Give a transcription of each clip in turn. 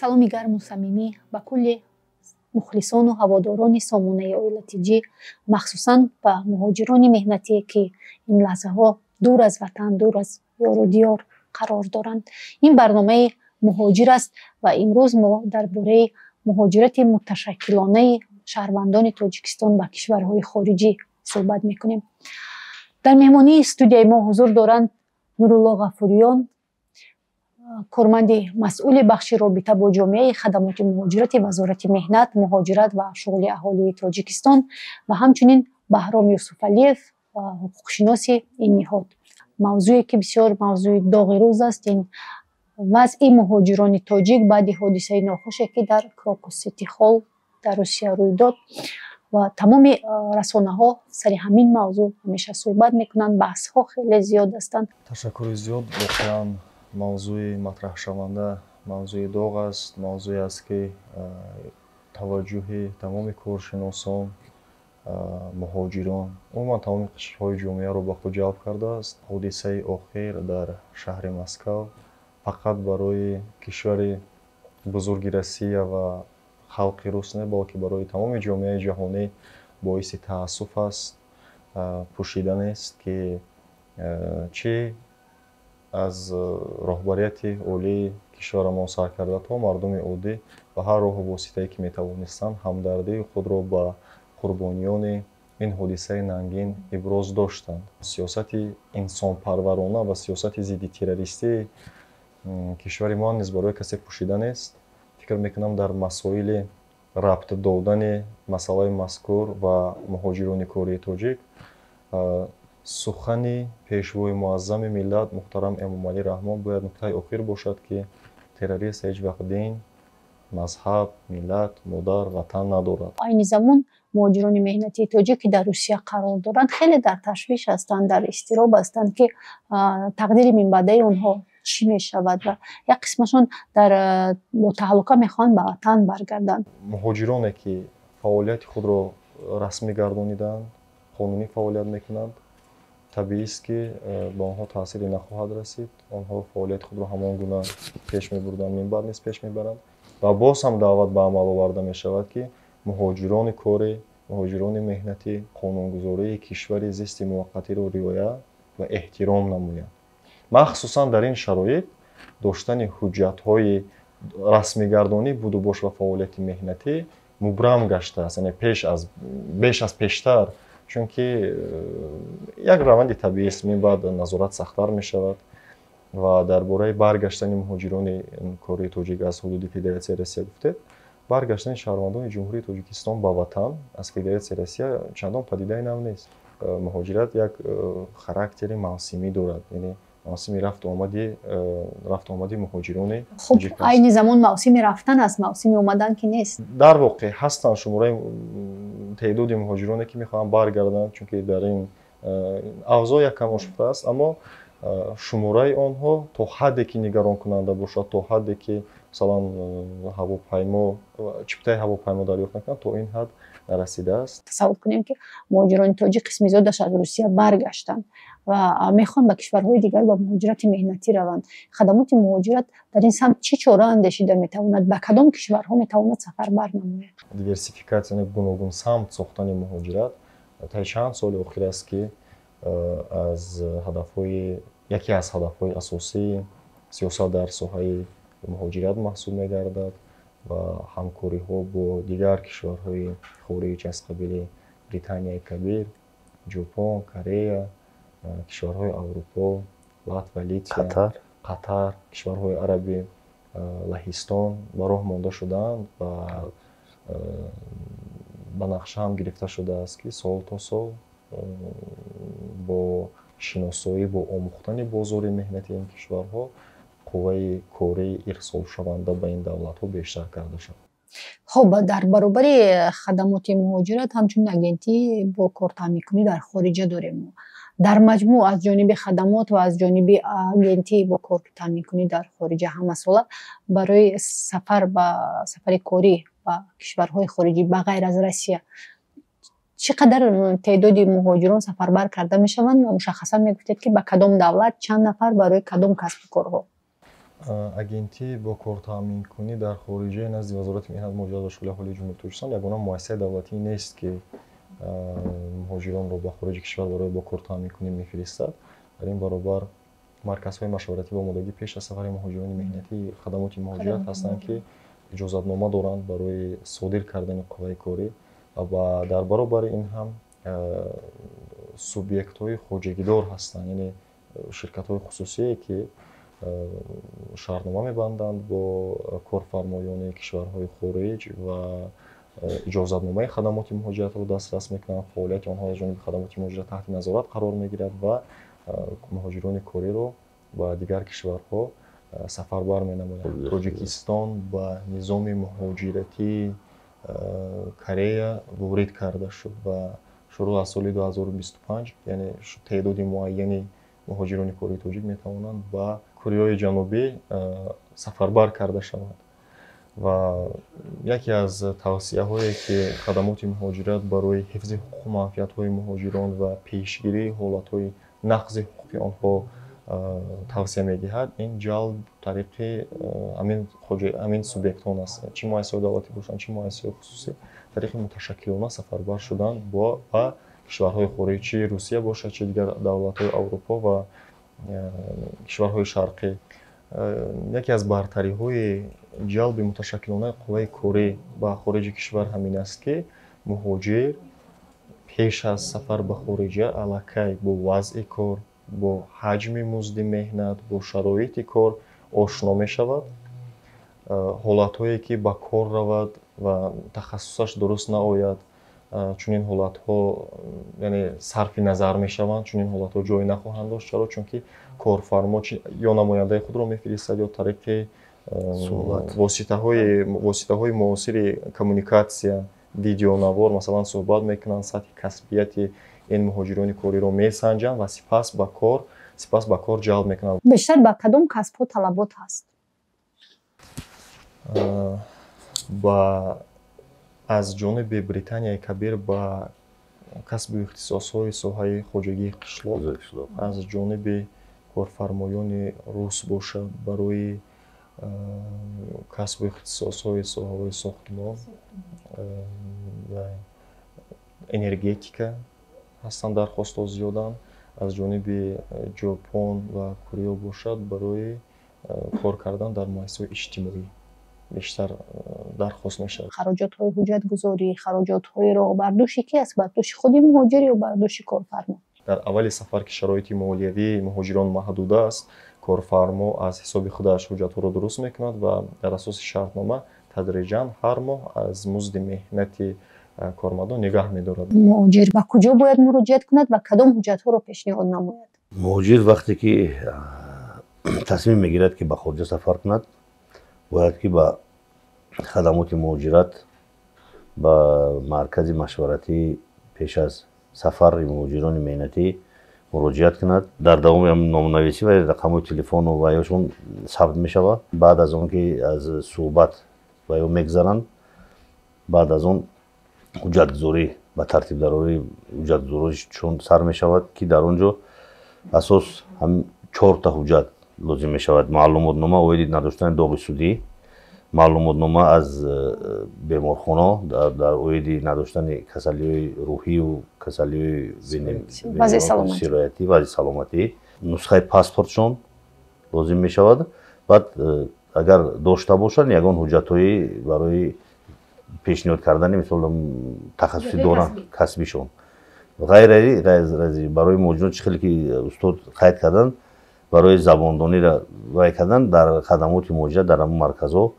Саломи гарму самимӣ ба кулли мухлисону ҳаводорони сомонаи Оила Тҷ, махсусан ба муҳоҷирони меҳнатие, ки ин лаҳзаҳо дур аз ватан, дур аз ёру диёр қарор доранд. Ин барномаи Муҳоҷир аст ва имрӯз мо дар бораи муҳоҷирати муташаккилонаи шаҳрвандони Тоҷикистон ба кишварҳои хориҷӣ суҳбат мекунем. Дар меҳмонии студияи мо ҳузур доранд Нурулло Ғафуриён, корманди масъули бахши робита бо ҷомеаи хадамоти муҳоҷирати Вазорати меҳнат, муҳоҷират ва шуғли аҳолии Тоҷикистон ва ҳамчунин Баҳром Юсуфалиев, ҳуқуқшиноси ин ниҳод. Мавзӯе, ки бисёр мавзӯи доғи рӯз аст, ин вазъи муҳоҷирони тоҷик баъди ҳодисаи нохуше, ки дар Крокус Сити Холл дар Русия рӯй дод, ва тамоми расонаҳо сари ҳамин мавзӯъ ҳамеша суҳбат мекунанд, баҳсҳо хеле зиёд ҳастанд. Ташаккури зиёд. Воқеан, мавзӯи матраҳшаванда мавзӯи доғ аст, мавзӯе аст, ки таваҷҷӯҳи тамоми коршиносон, муҳоҷирон, умуман тамоми қишрҳои ҷомеаро ба худ ҷалб кардааст. Ҳодисаи охир дар шаҳри Москав фақат барои кишвари бузурги Россия ва халқи рус не, балки барои тамоми ҷомеаи ҷаҳонӣ боиси таассуф аст. Пӯшида нест, ки чӣ аз роҳбарияти олии кишварамон сар карда то мардуми оддӣ ба ҳар роҳу воситае, ки метавонистанд, ҳамдардии худро ба қурбониёни ин ҳодисаи нангин иброз доштанд. Сиёсати инсонпарварона ва сиёсати зидди террористии кишвари мо низ барои касе пӯшида нест. Фикр мекунам, дар масоили рабт додани масъалаи мазкур ва муҳоҷирони кории тоҷик сухани Пешвои муаззами миллат муҳтарам Эмомалӣ Раҳмон бояд нуқтаи охир бошад, ки террорист ҳеҷ вақт дин, мазҳаб, миллат, модар, ватан надорад. Айни замон муҳоҷирони меҳнатии тоҷик, ки дар Русия қарор доранд, хеле дар ташвиш ҳастанд, дар изтироб ҳастанд, ки тақдири минбаъдаи онҳо чӣ мешавад, ва як қисмашон дар бо таҳлука мехоҳанд ба ватан баргарданд. Муҳоҷироне, ки фаъолияти худро расмӣ гардонидаанд, қонунӣ фаъолият мекунанд, табиист, ки ба онҳо таъсире нахоҳад расид. Онҳо фаъолияти худро ҳамон гуна пеш мебурданд, минбаъд низ пеш мебаранд. Ва боз ҳам даъват ба амал оварда мешавад, ки муҳоҷирони корӣ, муҳоҷирони меҳнатӣ қонунгузории кишвари зисти муваққатиро риоя ва эҳтиром намоянд. Махсусан дар ин шароит доштани ҳуҷҷатҳои расмигардонӣ будубош ва фаъолияти меҳнатӣ мубрам гаштааст, яъне пеш аз беш аз пештар, чунки як раванди табиист, минбаъд назорат сахттар мешавад. Ва дар бораи баргаштани муҳоҷирони кории тоҷик аз ҳудуди Федератсияи Россия гуфтед. Баргаштани шаҳрвандони Ҷумҳурии Тоҷикистон ба ватан аз Федератсияи Россия чандон падидаи нав нест. Муҳоҷират як характери мавсимӣ дорад, яъне мавсими рафту омади муҳоҷирони Хуб, айни замон мавсими рафтан аст, мавсими омадан ки нест. Дар воқеъ, ҳастанд шумораи теъдоди муҳоҷироне, ки мехоҳанд баргарданд, чунки дар ин авзоъ яккам ошуфта аст, аммо шумораи онҳо то ҳадде, ки нигаронкунанда бошад, то ҳадде, ки масалан ҳавопаймо, чиптаи ҳавопаймо дарёфт накунанд, то ин ҳад нарасидааст. Тасаввур кунем, ки муҳоҷирони тоҷик қисми зиёдаш аз Русия баргаштанд ва мехоҳанд ба кишварҳои дигар ба муҳоҷирати меҳнатӣ раванд. Хадамоти муҳоҷират дар ин самт чӣ чора андешида метавонад, ба кадом кишварҳо метавонад сафарбар намояд? Диверсификатсия, гуногун самт сохтани муҳоҷират таи чанд соли охир аст, ки аз ҳадафҳои яке аз ҳадафҳои асосии сиёсат дар соҳаи муҳоҷират маҳсуб мегардад ва ҳамкориҳо бо дигар кишварҳои хориҷ аз қабили Британияи Кабир, Ҷопон, Корея, кишварҳои Аврупо, Латвия, Литва, Қатар, кишварҳои арабӣ, Лаҳистон ба роҳ монда шудаанд ва ба нақша ҳам гирифта шудааст, ки сол то сол бо шиносоӣ, бо омӯхтани бозори меҳнати ин кишварҳо қувваи кории ирсолшаванда ба ин давлатҳо бештар карда шавад. Хуб, дар баробари хадамоти муҳоҷират ҳамчунин агентӣ бо кортаъминкунӣ дар хориҷа дорем. Дар маҷмӯъ, аз ҷониби хадамот ва аз ҷониби агентӣ бо кортаъминкунӣ дар хориҷа ҳамасола барои сафар ба сафари корӣ ба кишварҳои хориҷӣ ба ғайр аз Россия чӣ қадар теъдоди муҳоҷирон сафарбар карда мешаванд ва мушаххасан мегуфтед, ки ба кадом давлат, чанд нафар, барои кадом касбу корҳо? Агентии бо кортаъминкунӣ дар хориҷа назди Вазорати меҳнат, муҳоҷират ва шуғли аҳолии Ҷумҳурии Тоҷикистон ягона муассисаи давлатӣ нест, ки муҳоҷиронро ба хориҷи кишвар барои бо кортаъминкунӣ мефиристад. Дар ин баробар марказҳои машваратӣ ва омодагӣ пеш аз сафари муҳоҷирони меҳнатӣ хадамоти муҳоҷират ҳастанд, ки иҷозатнома доранд барои содир кардани қувваи корӣ ва дар баробари ин ҳам субъектҳои хоҷагидор ҳастанд, яъне ширкатҳои хусусие, ки шартнома мебанданд бо корфармоёни кишварҳои хориҷ ва иҷозатномаи хадамоти муҳоҷиратро дастрас мекунанд. Фаъолияти онҳо аз ҷониби хадамоти муҳоҷират таҳти назорат қарор мегирад ва муҳоҷирони кориро ба дигар кишварҳо сафарбар менамоянд. Тоҷикистон ба низоми муҳоҷиратии Корея ворид карда шуд ва шурӯъ аз соли 2025, яъне теъдоди муайяни муҳоҷирони кории тоҷик метавонанд ба Кореяи Ҷанубӣ сафарбар карда шаванд. Ва яке аз тавсияҳое, ки хадамоти муҳоҷират барои ҳифзи ҳуқуқу манфиатҳои муҳоҷирон ва пешгирии ҳолатҳои нақзи ҳуқуқи онҳо тавсия медиҳад, ин ҷалб тариқи ҳамин субъектҳон аст, чӣ муассисаҳои давлатӣ бошанд, чӣ муассисаҳои хусусӣ, тариқи муташаккилона сафарбар шудан ба кишварҳои хориҷ, чӣ Русия бошад, чӣ дигар давлатҳои Аврупо ва кишварҳои шарқӣ. Яке аз бартариҳои ҷалби муташаккилонаи қувваи корӣ ба хориҷи кишвар ҳамин аст, ки муҳоҷир пеш аз сафар ба хориҷа аллакай бо вазъи кор, бо ҳаҷми музди меҳнат, бо шароити кор ошно мешавад. Ҳолатҳое, ки ба кор равад ва тахассусаш дуруст наояд, чунин ҳолатҳо, яъне сарфи назар мешаванд, чунин ҳолатҳо ҷой нахоҳанд дошт. Чаро? Чунки корфармо ё намояндаи худро мефиристад, ё тариқи воситаҳои муосири коммуникатсия, видеонавор масалан суҳбат мекунанд, сатҳи касбияти ин муҳоҷирони кориро месанҷанд ва сипас ба кор ҷалб мекунанд. Бештар ба кадом касбҳо талабот ҳаст? Ба аз ҷониби Британияи Кабир ба касбу ихтисосҳои соҳаи хоҷагии қишлоқ, аз ҷониби корфармоёни рус бошад, барои касбу ихтисосҳои соҳаҳои сохтмон ва энергетика ҳастанд, дархостҳо зиёданд. Аз ҷониби Ҷопон ва Корея бошад, барои кор кардан дар муассисаҳои иҷтимоӣ бештар дархост мешавад. Хароҷотҳои ҳуҷҷатгузорӣ, хароҷотҳои роҳ бар дӯши ки аст? Бар дӯши худи муҳоҷир ё бар дӯши корфармо? Дар аввали сафар, ки шароити молиявии муҳоҷирон маҳдуда аст, корфармо аз ҳисоби худаш ҳуҷҷатҳоро дуруст мекунад ва дар асоси шартнома тадриҷан ҳар моҳ аз музди меҳнати кормандон нигаҳ медорад. Муҳоҷир ба куҷо бояд муроҷиат кунад ва кадом ҳуҷҷатҳоро пешниҳод намояд? Муҳоҷир вақте ки тасмим мегирад, ки ба хориҷа сафар кунад, бояд ки ба хадамоти муҳоҷират, ба маркази машваратӣ пеш аз сафари муҳоҷирони меҳнатӣ муроҷиат кунад. Дар давоми номнависӣ ва рақамҳои телефону ва ёшон сабт мешавад. Баъд аз он ки аз суҳбат ва ё мегзаранд, баъд аз он ҳуҷҷатгузорӣ, ба тартиб дарории ҳуҷҷатгузориашон сар мешавад, ки дар он ҷо асос чорта ҳуҷҷат лозим мешавад: маълумотнома оиди надоштани доғи судӣ, маълумотнома аз беморхона дар оиди надоштани касалиҳои рӯҳию касалиҳои сироятӣ, вазъи саломатӣ, нусхаи паспортшон лозим мешавад. Баъд агар дошта бошанд ягон ҳуҷҷатҳои барои пешниҳод кардани, мисол, тахассусӣ доранд, касбишон. Ғайр барои муҳоҷирон, чӣ хеле ки устод қайд карданд, барои забондониро вай кардан, дар хадамоти муҳоҷират, дар ҳамон марказҳо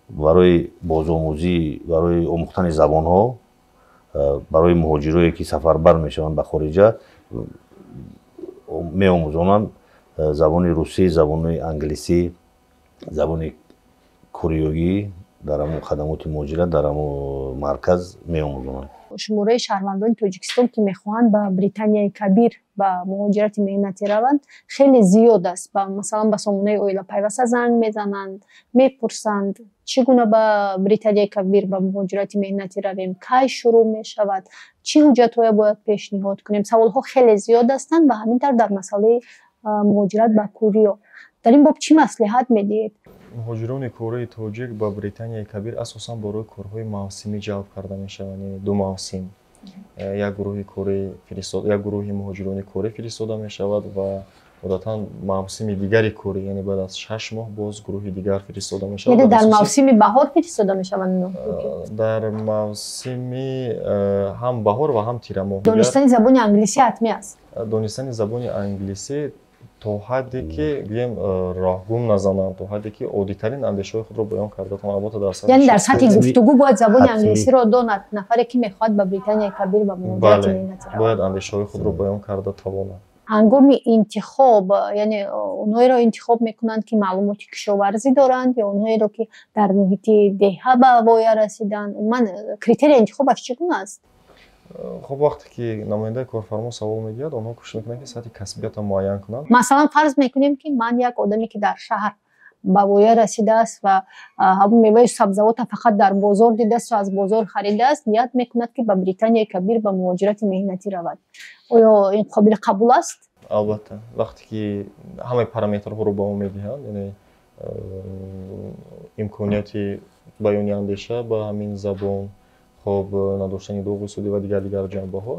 барои бозомӯзӣ, барои омӯхтани забонҳо, барои муҳоҷирое ки сафарбар мешаванд ба хориҷа, меомӯзонанд забони русӣ, забони англисӣ, забони кореёгӣ. Дар ҳамон хадамоти муҳоҷират, дар ҳамон марказ меомӯзонанд. Шумораи шаҳрвандони Тоҷикистон, ки мехоҳанд ба Британияи Кабир ба муҳоҷирати меҳнатӣ раванд, хеле зиёд аст. Масалан, ба сомонаи оила пайваста занг мезананд, мепурсанд, чӣ гуна ба Британияи Кабир ба муҳоҷирати меҳнатӣ равем, кай шурӯъ мешавад, чӣ ҳуҷҷатҳое бояд пешниҳод кунем. Саволҳо хеле зиёд ҳастанд ва ҳамин тавр дар масъалаи муҳоҷират ба Кореё. Дар ин боб чӣ маслиҳат медиҳед? Муҳоҷирони кории тоҷик ба Британияи Кабир асосан барои корҳои мавсимӣ ҷалб карда мешаванд, яъне ду мавсим. Як гурӯҳи корӣ як гурӯҳи муҳоҷирони корӣ фиристода мешавад ва одатан мавсими дигари корӣ, яъне баъд аз 6 моҳ боз гурӯҳи дигар фиристода мешавад. Яъне дар мавсими баҳор фиристода мешаванд? Дар мавсими ҳам баҳор ва ҳам тирамоҳ. Донистани забони англисӣ ҳатмӣ аст? Донистани забони англисӣ то ҳадде ки, гӯем, роҳгум назананд, то ҳадде ки оддитарин андешаҳои худро баён карда тавонанд, албатта дар Яъне дар сатҳи гуфтугӯ бояд забони англисиро донад нафаре, ки мехоҳад ба Британияи Кабир ба муҳоҷирати меҳнатӣ равад. Бояд андешаҳои худро баён карда тавонад. Ҳангоми интихоб, яъне онҳоеро интихоб мекунанд, ки маълумоти кишоварзӣ доранд, ё онҳоеро, ки дар муҳити деҳа ба воя расиданд? Умуман, критерияи интихобаш чӣ гуна аст? Хуб, вақте ки намояндаи корфармо савол медиҳад, онҳо кӯшиш мекунанд, ки сатҳи касбиятро муайян кунанд. Масалан, фарз мекунем, ки ман як одаме, ки дар шаҳр ба воя расидааст ва ҳамун меваи сабзавота фақат дар бозор дидасту аз бозор харидааст, ният мекунад, ки ба Британияи Кабир ба муҳоҷирати меҳнатӣ равад. Оё ин қобили қабул аст? Албатта, вақте ки ҳамаи параметрҳоро ба мо медиҳанд, яъне имконияти баёни андеша ба ҳамин забон, хоб, надоштани доғи судӣ ва дигар дигар ҷанбаҳо,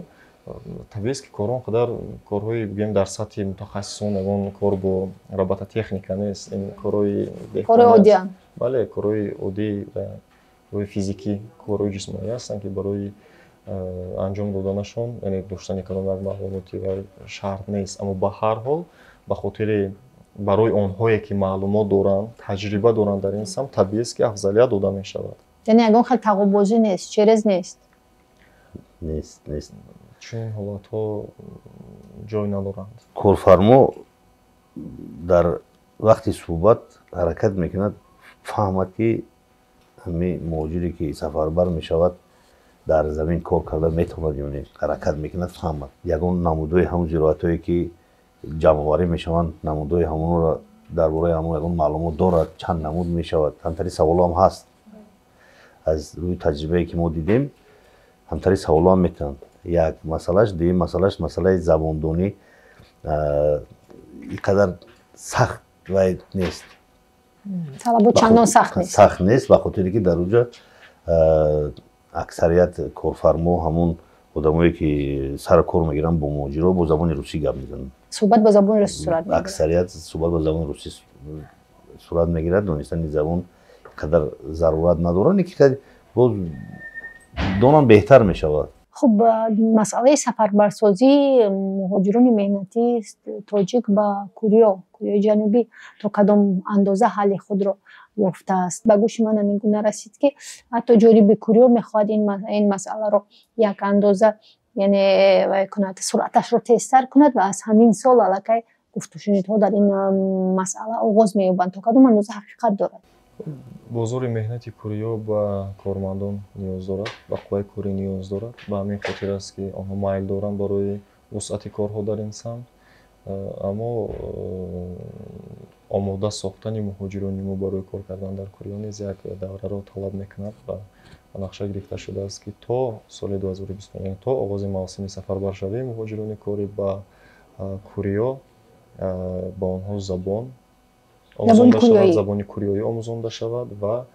табиист, ки корҳо он қадар корҳои, бигӯем, дар сатҳи мутахассисон, ягон кор бо робототехника нест, ин корҳои корҳои оддианд. Бале, корҳои оддӣ, корҳои физикӣ, корҳои ҷисмонӣ ҳастанд, ки барои анҷом доданашон, яъне доштани кадом як маълумоти шарт нест. Аммо ба ҳар ҳол, ба хотири барои онҳое, ки маълумот доранд, таҷриба доранд дар ин самт, табиист, ки афзалият дода мешавад. Яъне ягон хел тағобозӣ нест, через нест? Нест, нест. Чунин ҳолатҳо ҷой надоранд. Корфармо дар вақти суҳбат ҳаракат мекунад фаҳмад, ки ҳамин муҳоҷире, ки сафарбар мешавад, дар замин кор карда метавонад ё не. Ҳаракат мекунад фаҳмад, ягон намудҳои ҳамун зироатҳое, ки ҷамъоварӣ мешаванд, намудҳои ҳамонро, дар бораи ҳамон ягон маълумот дорад, чанд намуд мешавад. Ҳамтари саволҳоам ҳаст. Аз рӯи таҷрибае, ки мо дидем, ҳамтари саволҳоам метавонанд. Як масъалаш. Дуюм масъалаш, масъалаи забондонӣ ин қадар сахт вай нест. Талабот чандон сахт нест. Сахт нест, ба хотире ки дар уҷа аксарият корфармо, ҳамун одамое, ки сари кор мегиранд бо муҳоҷиро, бо забони русӣ гап мезананд. Суҳбат бо забони русӣ сурат мегирад. Аксарият суҳбат бо забони русӣ сурат мегирад. Донистани забон қадар зарурат надорад, ки боз донам беҳтар мешавад. Хуб, масъалаи сафарбарсозии муҳоҷирони меҳнатии тоҷик ба Кореяи Ҷанубӣ то кадом андоза ҳалли худро ёфтааст? Ба гӯши ман ҳамин гуна расид, ки ҳатто ҷониби Кореё мехоҳад ин масъаларо як андоза, яъне вай кунад, суръаташро тезтар кунад ва аз ҳамин сол аллакай гуфтушунидҳо дар ин масъала оғоз меёбанд. То кадом андоза ҳақиқат дорад? Бозори меҳнати Кореё ба кормандон ниёз дорад, ба қувваи корӣ ниёз дорад. Ба ҳамин хотир аст, ки онҳо майл доранд барои вусъати корҳо дар ин самт. Аммо омода сохтани муҳоҷирони мо барои кор кардан дар Кореё низ як давраро талаб мекунад ва ба нақша гирифта шудааст, ки то соли 2020, то оғози мавсими сафарбаршавии муҳоҷирони корӣ ба Кореё, ба онҳо забон омӯзонда шавад, забони кореёӣ омӯзонда шавад ва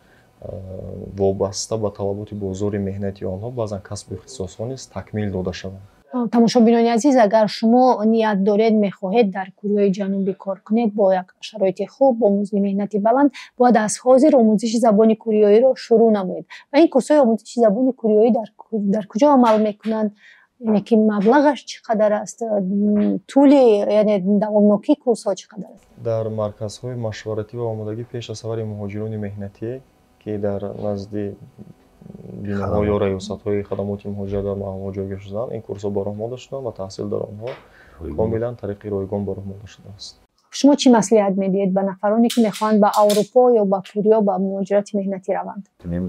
вобаста ба талаботи бозори меҳнати онҳо баъзан касбу ихтисосҳо низ такмил дода шаванд. Тамошобинони азиз, агар шумо ният доред, мехоҳед дар Кореяи Ҷанубӣ кор кунед бо як шароити хуб, бо музди меҳнати баланд, бояд аз ҳозир омӯзиши забони кореёиро шурӯъ намоед. Ва ин курсҳои омӯзиши забони кореёӣ дар куҷо амал мекунанд, яъне ки маблағаш чӣ қадар аст, тӯли, яъне давомнокии курсҳо чӣ қадар аст? Дар марказҳои машваратӣ ва омодагӣ пеш аз сафари муҳоҷирони меҳнатӣ, ки дар назди биноҳо ё раёсатҳои хадамоти муҳоҷират дар маҳалҳо ҷойгир шуданд, ин курсҳо ба роҳ монда шуданд ва таҳсил дар онҳо комилан тариқи ройгон ба роҳ монда шудааст. Шумо чӣ маслиҳат медиҳед ба нафароне, ки мехоҳанд ба Аврупо ё ба Кореё ба муҳоҷирати меҳнатӣ раванд?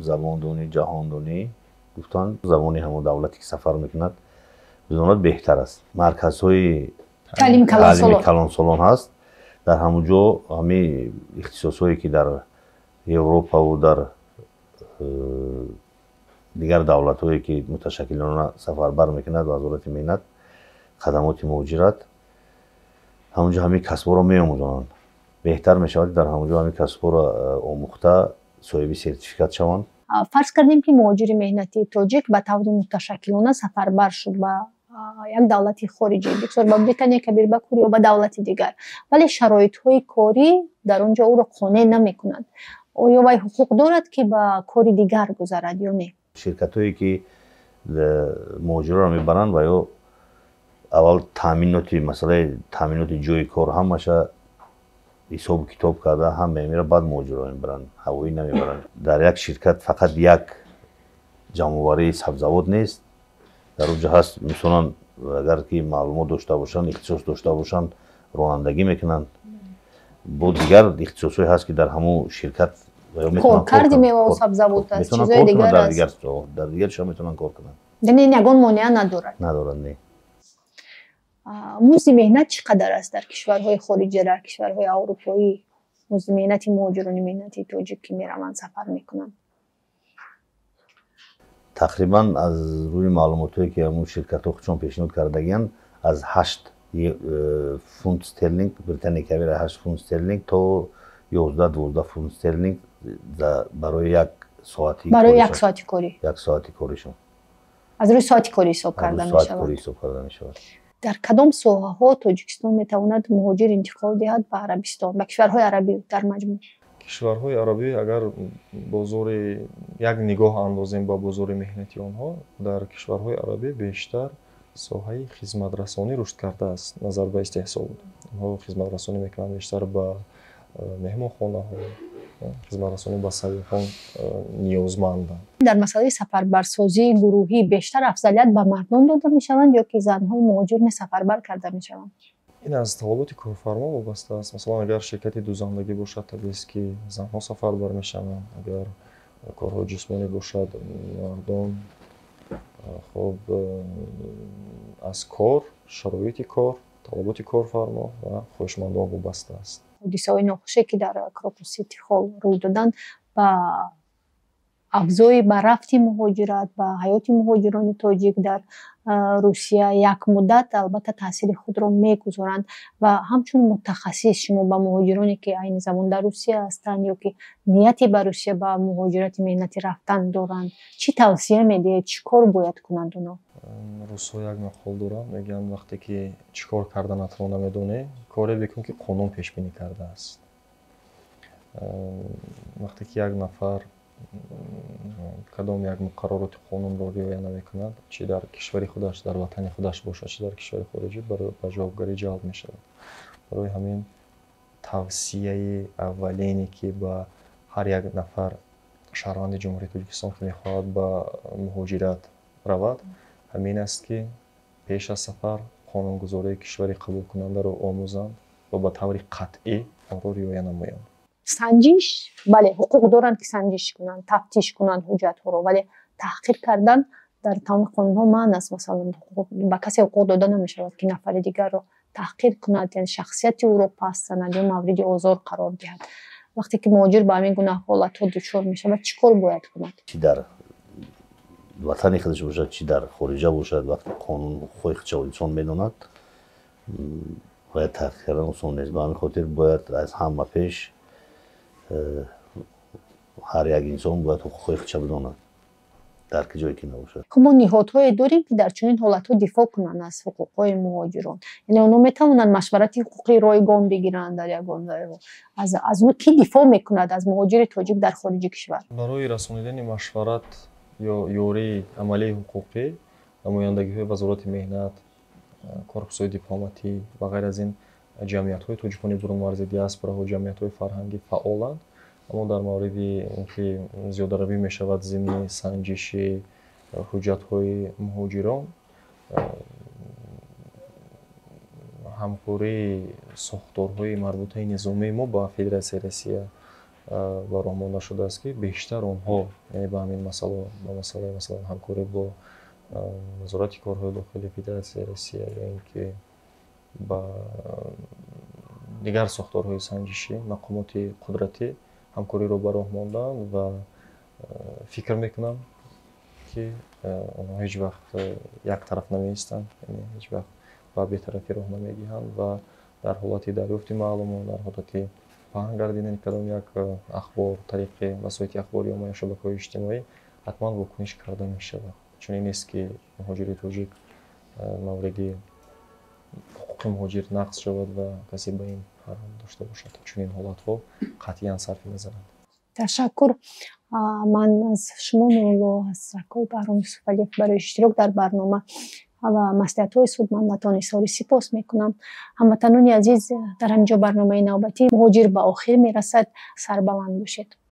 Забондонӣ, ҷаҳондонӣ гуфтанд, забони ҳамон давлате, ки сафар мекунад, бидонад беҳтар аст. Марказҳои таълими калонсолон ҳаст. Дар ҳамон ҷо ҳамин ихтисосҳое, ки дар Европаву дар дигар давлатҳое, ки муташаккилона сафарбар мекунад Вазорати меҳнат, хадамоти муҳоҷират, ҳамонҷо ҳамин касбҳоро меомӯзонанд. Беҳтар мешавад, дар ҳамон ҷо ҳамин касбҳоро омӯхта, соҳиби сертификат шаванд. Фарз кардем, ки муҳоҷири меҳнатии тоҷик ба таври муташаккилона сафарбар шуд ба як давлати хориҷӣ, бисёр ба Британияи Кабир, ба Кур ё ба давлати дигар, вале шароитҳои корӣ дар он ҷо ӯро қонеъ намекунанд. Оё вай ҳуқуқ дорад, ки ба кори дигар гузарад ё не? Ширкатҳое, ки муҳоҷиронро мебаранд, ва ё аввал таъминоти, масъалаи таъминоти ҷои кор ҳамаша ҳисобу китоб карда, ҳама мера, баъд муҳоҷиро мебаранд, ҳавоӣ намебаранд. Дар як ширкат фақат як ҷамъоварии сабзавот нест, дар он ҷо ҳаст, мисолан, агар ки маълумот дошта бошанд, ихтисос дошта бошанд, ронандагӣ мекунанд, бо дигар ихтисосҳое ҳаст, ки дар ҳамун ширкат Коркарди меваву сабзавот аст, чизои дигар аст. Дар дигар чизҳо метавонанд кор кунанд. Яъне ин ягон монеа надорад? Надорад, не. Музди меҳнат чӣ қадар аст дар кишварҳои хориҷа, дар кишварҳои аврупоӣ, музди меҳнати муҳоҷирони меҳнатии тоҷик, ки мераванд, сафар мекунанд? Тақрибан, аз рӯи маълумотҳое, ки ҳамун ширкатҳо худшон пешниҳод кардагиянд, аз 8 фунт стерлинг Британияи Кабир, 8 фунт стерлинг то 11-12 фунт стерлинг барои як соати. Барои як соати корӣ? Як соати коришон. Аз рӯи соати корӣ ҳисоб карда мешавад? Ҳисоб карда мешавад. Дар кадом соҳаҳо Тоҷикистон метавонад муҳоҷир интиқол диҳад ба Арабистон, ба кишварҳои арабӣ дар маҷмӯъ? Кишварҳои арабӣ, агар бозори як нигоҳ андозем ба бозори меҳнати онҳо, дар кишварҳои арабӣ бештар соҳаи хизматрасонӣ рушд кардааст назар ба истеҳсол. Онҳо хизматрасонӣ мекунанд бештар ба меҳмонхонаҳо, хизматрасонӣ ба сайёҳон ниёзманданд. Дар масъалаи сафарбарсозии гурӯҳӣ бештар афзалият ба мардон дода мешаванд ё ки занҳои муҳоҷир не сафарбар карда мешаванд? Ин аз талаботи корфармо вобаста аст. Масалан, агар ширкати дӯзандагӣ бошад, табиист, ки занҳо сафарбар мешаванд, агар корҳои ҷисмонӣ бошад, мардон. Хоб, аз кор, шароити кор, талаботи корфармо ва хоҳишмандон вобаста аст. Ҳодисаҳои нохуше, ки дар Крокус Сити Холл рӯй доданд, ба авзои, ба рафти муҳоҷират, ба ҳаёти муҳоҷирони тоҷик дар Русия як муддат албатта таъсири худро мегузоранд. Ва ҳамчун мутахассис шумо ба муҳоҷироне, ки айни замон дар Русия ҳастанд ё ки нияти ба Русия ба муҳоҷирати меҳнатӣ рафтан доранд, чӣ тавсия медиҳед? Чӣ кор бояд кунанд онҳо? Русҳо як мақол доранд, мегӯянд: вақте ки чӣ кор карданатро намедонӣ, коре бикун, ки қонун пешбинӣ кардааст. Вақте ки як нафар кадом як муқаррароти қонунро риоя намекунад, чӣ дар кишвари худаш, дар ватани худаш бошад, чӣ дар кишвари хориҷӣ, ба ҷавобгарӣ ҷалб мешавад. Барои ҳамин тавсияи аввалине, ки ба ҳар як нафар шаҳрванди Ҷумҳурии Тоҷикистон, ки мехоҳад ба муҳоҷират равад, ҳамин аст, ки пеш аз сафар қонунгузории кишвари қабулкунандаро омӯзанд ва ба таври қатъӣ онро риоя намоянд. Санҷиш, бале, ҳуқуқ доранд, ки санҷиш кунанд, тафтиш кунанд ҳуҷҷатҳоро, вале таҳқир кардан дар тамоми қонунҳо манъ аст. Масалан, ба касе ҳуқуқ дода намешавад, ки нафари дигарро таҳқир кунад, яъне шахсияти ӯро паст занад ё мавриди озор қарор диҳад. Вақте ки муҳоҷир ба ҳамин гуна ҳолатҳо дучор мешавад, чӣ кор бояд кунад? Чӣ дар ватани худаш бошад, чӣ дар хориҷа бошад, вақте қонун, ҳуқуқи худша инсон медонад, бояд таҳқир кардан осон нест. Ба ҳамин хотир бояд аз ҳама пеш ҳар як инсон бояд ҳуқуқҳои худша бидонад, дар ки ҷое ки набошад. Хуб, мо ниҳодҳое дорем, ки дар чунин ҳолатҳо дифоъ кунанд аз ҳуқуқҳои муҳоҷирон? Яъне онҳо метавонанд машварати ҳуқуқии ройгон бигиранд дар ягон аз он кӣ дифоъ мекунад аз муҳоҷири тоҷик дар хориҷи кишвар? Барои расонидани машварат ё ёрии амалии ҳуқуқӣ намояндагиҳои Вазорати меҳнат, корпусҳои дипломатӣ ва ғайр аз ин ҷамъиятҳои тоҷикони бурунмарзи, диаспораҳо, ҷамъиятҳои фарҳангӣ фаъоланд. Аммо дар мавриди ин ки зиёдаравӣ мешавад зимни санҷиши ҳуҷҷатҳои муҳоҷирон, ҳамкории сохторҳои марбутаи низомии мо ба Федератсияи Россия ба роҳ монда шудааст, ки бештар онҳо, яъне ба ҳамин масъала, ба масъалаи, масалан, ҳамкорӣ бо Вазорати корҳои дохилии Федератсияи Россия ё ин ки ба дигар сохторҳои санҷишӣ, мақомоти қудратӣ ҳамкориро ба роҳ монданд ва фикр мекунам, ки онҳо ҳеҷ вақт як тараф намеистанд, яъне ҳеҷ вақт ба бетарафӣ роҳ намедиҳанд ва дар ҳолати дарёфти маълумот, дар ҳолати Паҳн гардидани кадом як ахбор тариқи васоити ахбори омма ё шабакаҳои иҷтимоӣ ҳатман вокуниш карда мешавад. Чунин нест, ки муҳоҷири тоҷик мавриди ҳуқуқи муҳоҷир нақз шавад ва касе ба ин парво дошта бошад. Чунин ҳолатҳо қатъиян сарфи назаранд. Ташаккур. Ман аз шумо, Нурулло, аз акои Баҳром Юсуфалиев барои иштирок дар барнома ва маслиҳатҳои судмандатон изҳори сипос мекунам. Ҳамватанони азиз, дар ҳамин ҷо барномаи навбатии «Муҳоҷир» ба охир мерасад. Сарбаланд бошед.